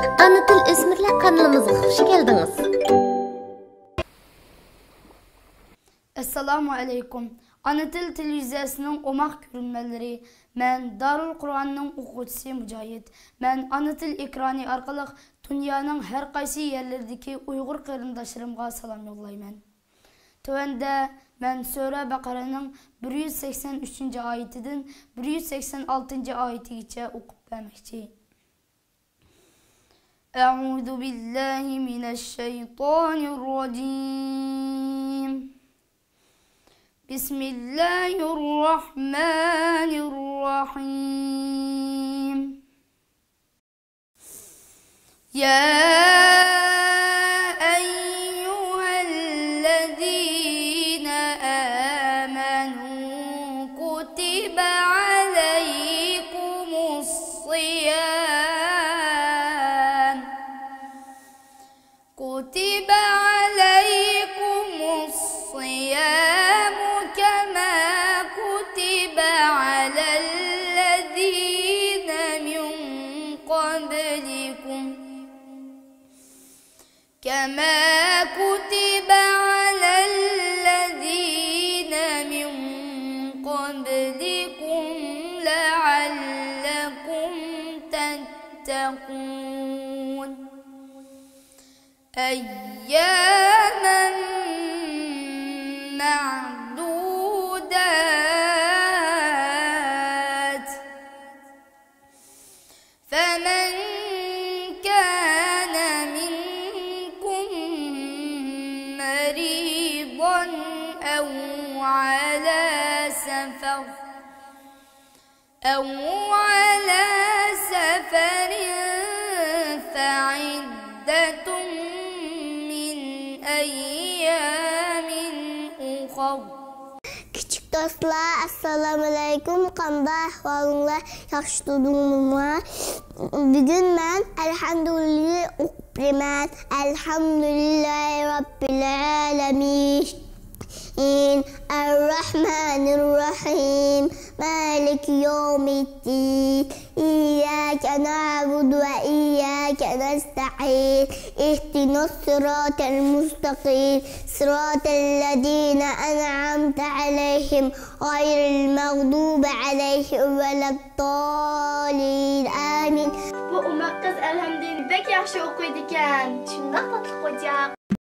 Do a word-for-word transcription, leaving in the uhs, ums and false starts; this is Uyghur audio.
ئانا تىل ئۆسمۈرلەر قانىلىمىزغا خۇش كەلدىڭىز. ئەسسالامۇ ئەلەيكۇم. ئانا تىل تېلېۋىزىيەسىنىڭ ئوماق كۆرۈرمەنلىرى، مەن دارۇل قۇرئاننىڭ ئوقۇغۇچىسى مۇجاھىد. مەن ئانا تىل ئېكرانى ئارقىلىق دۇنيانىڭ ھەر قايسى يەرلىرىدىكى ئۇيغۇر قېرىنداشلىرىمغا سالام يوللايمەن. تۆۋەندە مەن سۈرە بەقەرەنىڭ بىر يۈز سەكسەن ئۈچىنچى ئايىتىدىن بىر يۈز سەكسەن ئالتىنچى ئايىتىگىچە ئوقۇپ بەرمەكچى. أعوذ بالله من الشيطان الرجيم. بسم الله الرحمن الرحيم. يا أيها الذين آمنوا كتب عليكم الصيام، كتب عليكم الصيام كما كتب على الذين من قبلكم، كما كتب على الذين من قبلكم لعلكم تتقون. أياما معدودات، فمن كان منكم مريضا أو على سفر، أو على سفر فعدة من أيام أخر. كىچىك دوستلار، ئەسسالامۇئەلەيكۇم. قانداق ئەھۋالىڭلار؟ ياخشى تۇردۇڭلارمۇ؟ بۈگۈن مەن ئەلھەمدۇلىللا ئوقۇپ بېرىمەن. الحمد لله رب العالمين. الرحمن الرحيم. مالك يوم الدين. إياك نعبد وإياك نستعين. اهدنا الصراط المستقيم. صراط الذين أنعمت عليهم غير المغضوب عليهم ولا الضالين. آمين. بۇ ئوماق قىز ئەلھەمدۇنى بەك ياخشى ئوقۇيدىكەن. شۇنداق تاتلىق خوجام.